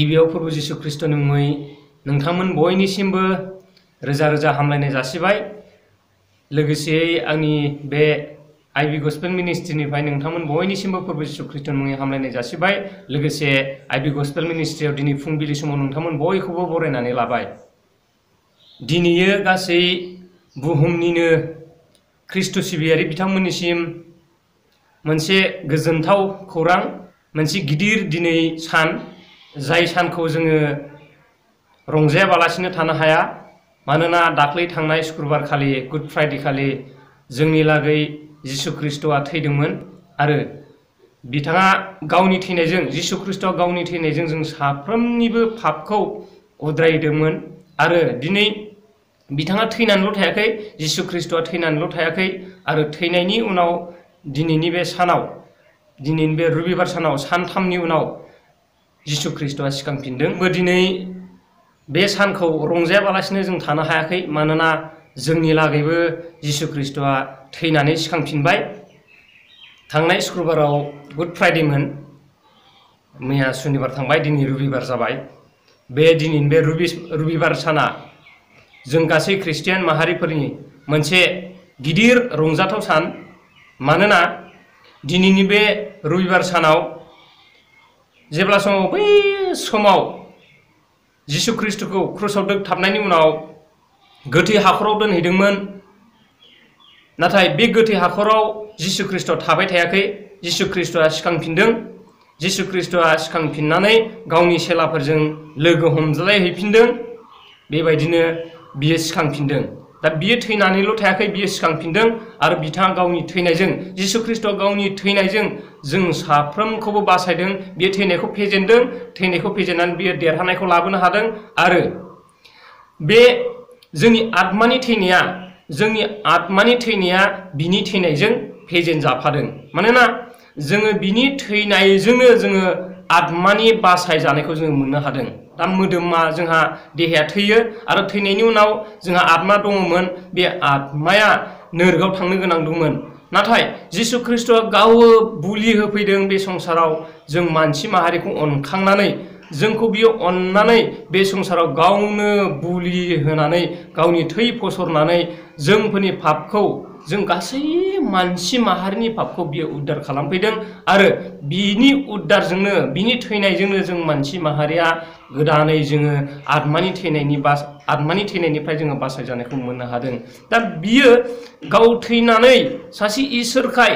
गिबियाव प्रभु जिशु ख्रीष्टनि मुङै नोंथांमोन बयनिसिमबो रोजा रोजा हामलायनाय जासिबाय। लोगोसेयै आंनि बे आईबी गस्पेल मिनिस्ट्रीनिफ्राय नोंथांमोन बयनिसिमबो प्रभु जिशु ख्रीष्टनि मुङै हामलायनाय जासिबाय। लोगोसे आईबी गस्पेल मिनिस्ट्रीयाव दिनै फुंबिलि समाव नोंथांमोन बयखौबो बरायनानै लाबाय। दिनैयो गासै बुहुमनिनो ख्रीष्ट सिबियारि बिथांमोननिसिम मोनसे गोजोनथाव खौरां, मोनसे गिदिर दिनै सान, जाय सानखौ जोङो रंजायाबालासिनो थानो हाया। मानोना दाख्लै थांनाय शुक्रबार खालि गुड फ्राइडे खालि जोंनि लागै जिशु ख्रीष्टआ थैदोंमोन आरो बिथाङा गावनि थैनायजों, जिशु ख्रीष्टआ गावनि थैनायजों जों साफ्रोमनिबो पापखौ उद्रायदोंमोन। आरो दिनै बिथाङा थैनानैल' थायाखै, जिशु ख्रीष्टआ थैनानैल' थायाखै आरो थैनायनि उनाव दिनैनि बे सानाव, दिनैनि बे रबिबार सानाव सानथामनि उनाव जिशु ख्रीष्टआ सिखांफिनदों। दिनै बे सानखौ रंजायाबालासिनो जों थानो हायाखै, मानोना जोंनि लागैबो जिशु ख्रीष्टआ थैनानै सिखांफिनबाय। थांनाय शुक्रबाराव गुड फ्राइडेमोन, मैया सुनिबार थांबाय, दिनै रबिबार जाबाय। बे दिनैनि बे रबिबार साना जों गासै ख्रिस्टियान माहारिफोरनि मोनसे गिदिर रंजाथाव सान। मानोना दिनैनि बे रबिबार सानाव जेब्ला समाव बै समाव जिशु ख्रीष्टखौ क्रुसाव दोगथाबनायनि उनाव गोथै हाखराव दोनहैदोंमोन, नाथाय बे गोथै हाखराव जिशु ख्रीष्टआ थाबाय थायाखै, जिशु ख्रीष्टआ सिखांफिनदों। जिशु ख्रीष्टआ सिखांफिननानै गावनि चेलाफोरजों लोगो हमज्लायहैफिनदों। बेबायदिनो बियो सिखांफिनदों। दा बियो थैनानैल' थायाखै, बियो सिखांफिनदों आरो बिथाङा गावनि थैनायजों, जिशु ख्रीष्टआ गावनि थैनायजों जों साफ्रोमखौबो बासायदों। बियो थैनायखौ फेजेनदों, थैनायखौ फेजेननानै बियो देरहानायखौ लाबोनो हादों। आरो बे जोंनि आत्मानि थैनाया बिनि थैनायजों फेजेन जाफादों। मानोना जोङो बिनि थैनायजोंनो जोङो आत्मानि बासाय जानायखौ जोङो मोननो हादों। दा मोदोमा जोंहा देहाया थैयो आरो थैनायनि उनाव जोंहा आत्मा दङमोन। बे आत्माया नोरगआव थांनो गोनां दंमोन, नाथाय जिशु ख्रीष्टआ गाव बुलि होफैदों बे संसाराव। जों मानसि माहारिखौ अनखांनानै, जोंखौ बियो अननानै बे संसाराव गावनो बुलि होनानै, गावनि थै फसरनानै जोंफोरनि पापखौ, जों गासै मानसि माहारिनि पापखौ बियो उद्धार खालामफैदों। आरो बिनि उद्धारजोंनो, बिनि थैनायजोंनो जों मानसि माहारिया गोदानै जोङो आत्मानि थैनायनिफ्राय जोङो बासायजानायखौ मोननो हादों। दा बियो गाव थैनानै सासे इसोरखाय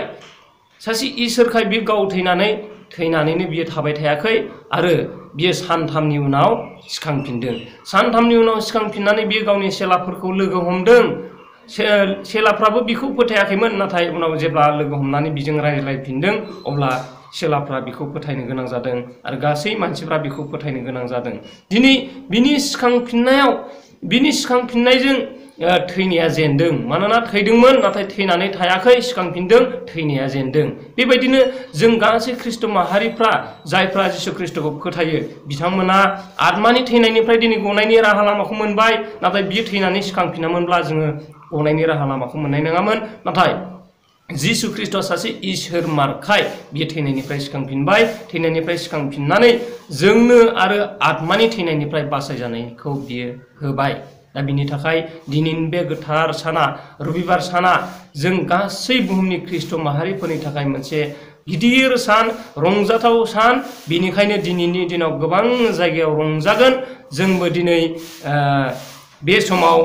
बियो गाव थैनानैनो बियो थाबाय थायाखै आरो बियो सानथामनि उनाव सिखांफिनदों। सानथामनि उनाव सिखांफिननानै बियो गावनि चेलाफोरखौ लोगो हमदों। चेलाफ्राबो बिखौ फोथायाखैमोन, नाथाय उनाव जेब्ला लोगो हमनानै बिजों रायज्लायफिनदों, अब्ला चेलाफ्रा बिखौ फोथायनो गोनां जादों आरो गासै मानसिफ्रा बिखौ फोथायनो गोनां जादों। दिनै बिनि सिखांफिननायजों थैनाया जेनदों। मानोना थैदोंमोन, नाथाय थैनानै थायाखै, सिखांफिनदों, थैनाया जेनदों। बेबायदिनो जों गासै ख्रिस्ट माहारिफ्रा, जायफ्रा जिशु ख्रीष्टखौ फोथायो, बिथांमोना आत्मानि थैनायनिफ्राय दिनै गनायनि राहा लामाखौ मोनबाय। नाथाय बियो थैनानै सिखांफिनामोनब्ला जोङो गनायनि राहा लामाखौ मोननाय नङामोन। नाथाय जिशु ख्रीष्टआ सासे इसोर मारखाय बियो थैनायनिफ्राय सिखांफिनबाय। थैनायनिफ्राय सिखांफिननानै जोंनो आरो आत्मानि थैनायनिफ्राय बासायजानायखौ बियो होबाय। दा बिनि थाखाय दिनैनि बे गोथार साना, रबिबार साना, जों गासै बुहुमनि ख्रिस्ट माहारिफोरनि थाखाय मोनसे गिदिर सान, रंजाथाव सान। बेनिखायनो दिनैनि दिनाव गोबां जायगायाव रंजागोन। जोंबो दिनै बे समाव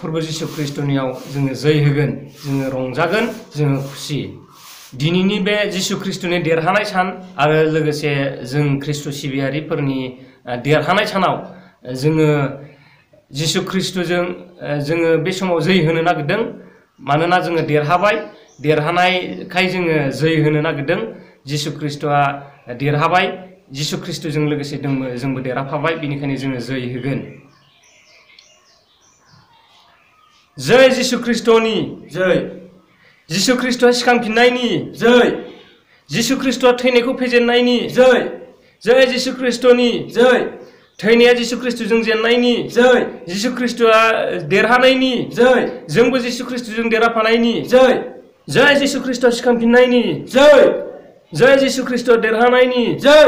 प्रभु जिशु ख्रीष्टनियाव जोङो जै होगोन, जोङो रंजागोन, जोङो खुसि। दिनैनि बे जिशु ख्रीष्टनि देरहानाय सान आरो लोगोसे जों ख्रिस्ट सिबियारिफोरनि देरहानाय सानाव जोङो जिशु ख्रीष्टजों जोङो बे समाव जै होनो नागिरदों। मानोना जोङो देरहानायखाय जोङो जै होनो नागिरदों। जिशु ख्रीष्टआ देरहाबाय, जिशु ख्रीष्टजों लोगोसे जोंबो देरहाफाबाय, बेनिखायनो जोङो जै होगोन। जै जिशु ख्रीष्टनि जै, जिशु ख्रीष्टआ सिखांफिननायनि जै, जिशु ख्रीष्टआ थैनायखौ फेजेननायनि जै, जै जिशु ख्रीष्टनि जै, थैनाया जिशु ख्रीष्टजों जेननायनि जै, जिशु ख्रीष्टआ देरहानायनि जै, जोंबो जिशु ख्रीष्टजों देरहाफानायनि जै, जै जिशु ख्रीष्टआ सिखांफिननायनि जै, जै जिशु ख्रीष्टआ देरहानायनि जै,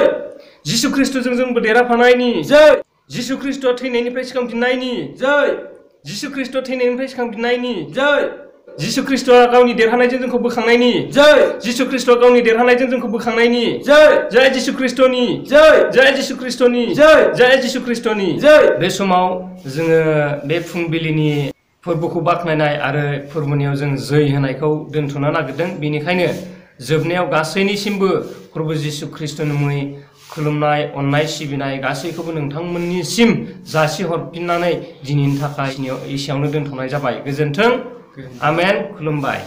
जिसु ख्रिस्ट'जों जोंबो देरहाफानायनि जय जिसु ख्रिस्ट'आ थैनायनिफ्राय सिखांफिननायनि जय जिसु ख्रिस्ट' थैनायनिफ्राय सिखांफिननायनि जय जिसु ख्रिस्ट'आ गावनि देरहानायजों जोंखौ बोखांनायनि जय जिसु ख्रिस्ट'आ गावनि देरहानायजों जोंखौ बोखांनायनि जय जय जिसु ख्रिस्ट'नि जय जय जिसु ख्रिस्ट'नि जय जय जिसु ख्रिस्ट'नि जय बे समाव जोङो बे फुंबिलिनि फोरबोखौ बाख्नायनाय आरो फोरबोनियाव जों जै होनायखौ दोनथ'नो नागिरदों। बेनिखायनो जोबनायाव गासैनिसिमबो प्रभु जिसु ख्रिस्ट'नि मुङै खुलुमनाय अननाय सिबिनाय गासैखौबो नोंथांमोननिसिम जासिहरफिननानै दिनैनि थाखाय एसेयावनो दोनथ'नाय जाबाय। गोजोन्थों। आमेन। खुलुमबाय।